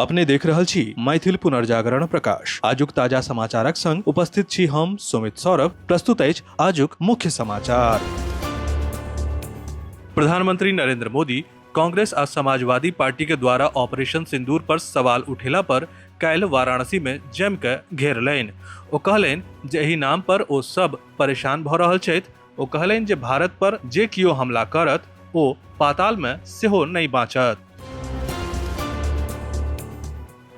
अपने देख रहल छी मैथिल पुनर्जागरण प्रकाश। आजुक ताजा समाचारक संग उपस्थित छी हम सुमित सौरभ। प्रस्तुत अछि आजुक मुख्य समाचार। प्रधानमंत्री नरेंद्र मोदी कांग्रेस आ समाजवादी पार्टी के द्वारा ऑपरेशन सिंदूर पर सवाल उठेला पर काल्हि वाराणसी में जमि के घेरलनि। ओ कहलनि जे एहि नाम पर ओ सब परेशान भऽ रहल छथि। ओ कहलनि जे भारत पर जे कियो हमला करत ओ पाताल में सेहो नहि बाँचत।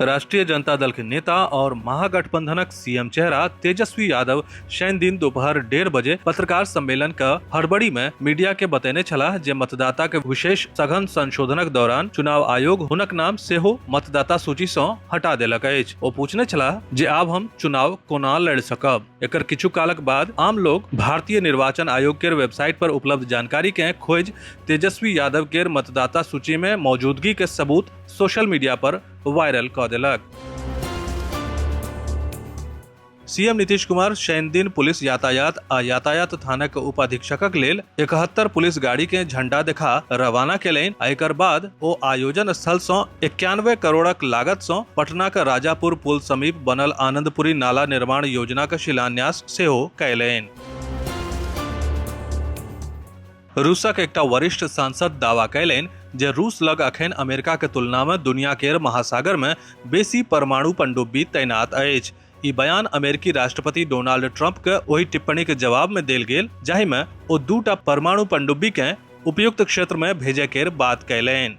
राष्ट्रीय जनता दल के नेता और महागठबंधनक सीएम चेहरा तेजस्वी यादव शनि दिन दोपहर 1:30 बजे पत्रकार सम्मेलन के हड़बड़ी में मीडिया के बतेने छलाह जे मतदाता के विशेष सघन संशोधनक दौरान चुनाव आयोग हुनक नाम सेहो मतदाता सूची सं हटा देलक अछि। ओ पूछने छलाह जे आब हम चुनाव कोना लड़ सकब। एकर किछु कालक बाद आम लोग भारतीय निर्वाचन आयोग के वेबसाइट पर उपलब्ध जानकारी के खोज तेजस्वी यादव के मतदाता सूची में मौजूदगी के सबूत सोशल मीडिया पर वायरल कऽ देलक। सीएम नीतीश कुमार शनि दिन पुलिस यातायात आ यातायात थानाक उप अधीक्षकक लेल 71 पुलिस गाड़ी के झंडा देखा रवाना केलनि आ एकर बाद ओ आयोजन स्थल सँ 91 करोड़क लागत सँ पटनाक राजापुर पुल समीप बनल आनंदपुरी नाला निर्माण योजनाक शिलान्यास सेहो कयलनि। रूसक एकटा वरिष्ठ सांसद दावा कयलनि जे रूस लग अखन अमेरिका के तुलना में दुनिया केर महासागर में बेसी परमाणु पनडुब्बी तैनात अछि। ई बयान अमेरिकी राष्ट्रपति डोनाल्ड ट्रंप के ओहि टिप्पणी के जवाब में देल गेल जाहि में ओ दूटा परमाणु पनडुब्बी के उपयुक्त क्षेत्र में भेजय केर बात कयलनि।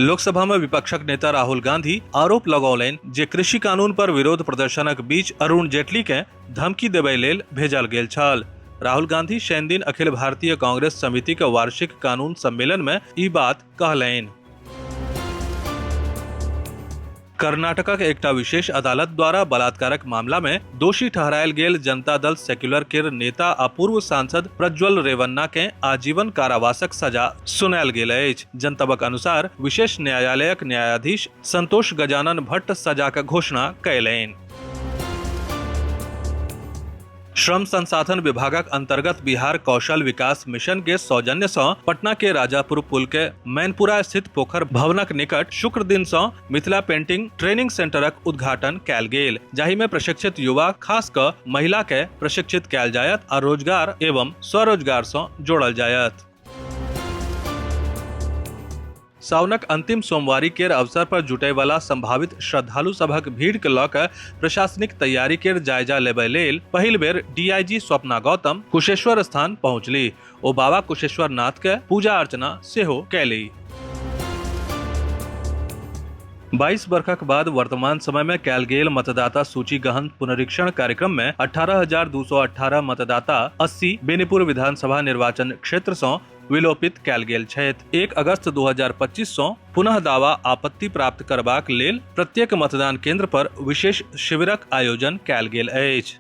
लोकसभा में विपक्षक नेता राहुल गांधी आरोप लगौलनि जे कृषि कानून पर विरोध प्रदर्शनक बीच अरुण जेटली के धमकी देबय लेल भेजल गेल छल। राहुल गांधी शनि दिन अखिल भारतीय कांग्रेस समिति के वार्षिक कानून सम्मेलन में ई बात कहलनि। कर्नाटकक एकटा विशेष अदालत द्वारा बलात्कारक मामला में दोषी ठहरायल गेल जनता दल सेक्युलर केर नेता आ पूर्व सांसद प्रज्वल रेवन्ना के आजीवन कारावासक सजा सुनायल गेल अछि। जनतबक अनुसार विशेष न्यायालयक न्यायाधीश संतोष गजानन भट्ट सजाक घोषणा कयलनि। श्रम संसाधन विभागक अंतर्गत बिहार कौशल विकास मिशन के सौजन्य सँ पटना के राजापुर पुल के मैनपुरा स्थित पोखर भवनक निकट शुक्र दिन सँ मिथिला पेंटिंग ट्रेनिंग सेंटरक उद्घाटन कयल गेल, जाहि में प्रशिक्षित युवा खास क महिला के प्रशिक्षित कयल जायत आ रोजगार एवं स्वरोजगार सँ जोड़ल जायत। सावनक अंतिम सोमवारी केर अवसर पर जुटय वाला संभावित श्रद्धालु सभक भीड़ के लऽ कऽ प्रशासनिक तैयारी केर जायजा लेबय लेल पहिल बेर डीआईजी स्वप्ना गौतम कुशेश्वर स्थान पहुंचली। ओ बाबा कुशेश्वर नाथ के पूजा अर्चना सेहो कयली। 22 बरखक बाद वर्तमान समय में कयल गेल मतदाता सूची गहन पुनरीक्षण कार्यक्रम में 18,218 मतदाता 80 बेनीपुर विधानसभा निर्वाचन क्षेत्र सँ विलोपित कयल गेल छथि। 1 अगस्त 2025 सँ पुनः दावा आपत्ति प्राप्त करबाक लेल प्रत्येक मतदान केंद्र पर विशेष शिविरक आयोजन कयल गेल अछि।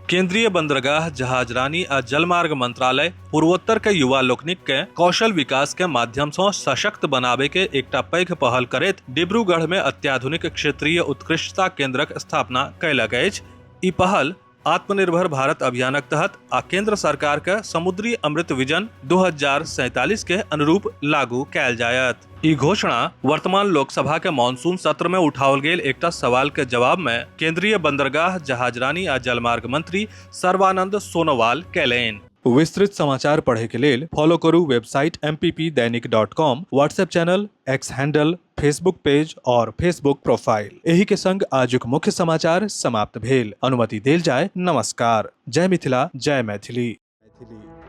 केंद्रीय बंदरगाह जहाजरानी आ जलमार्ग मंत्रालय पूर्वोत्तर के युवा लोकनिक के कौशल विकास के माध्यम सँ सशक्त बनाबे के एकटा पैघ पहल करैत डिब्रूगढ़ में अत्याधुनिक क्षेत्रीय उत्कृष्टता केंद्रक स्थापना कयलक अछि। ई पहल आत्मनिर्भर भारत अभियानक तहत आ केंद्र सरकार के समुद्री अमृत विजन 2047 के अनुरूप लागू कयल जायत। ई घोषणा वर्तमान लोकसभा के मानसून सत्र में उठाओल गेल एकटा सवाल के जवाब में केंद्रीय बंदरगाह जहाजरानी आ जलमार्ग मंत्री सर्बानंद सोनोवाल कयलनि। विस्तृत समाचार पढ़े के लेल फॉलो करू website mppdainik.com, WhatsApp channel, X handle, Facebook page और फेसबुक प्रोफाइल। एही के संग आजुक मुख्य समाचार समाप्त भेल। अनुमति देल जाय। नमस्कार। जय मिथिला, जय मैथिली। मैथिली।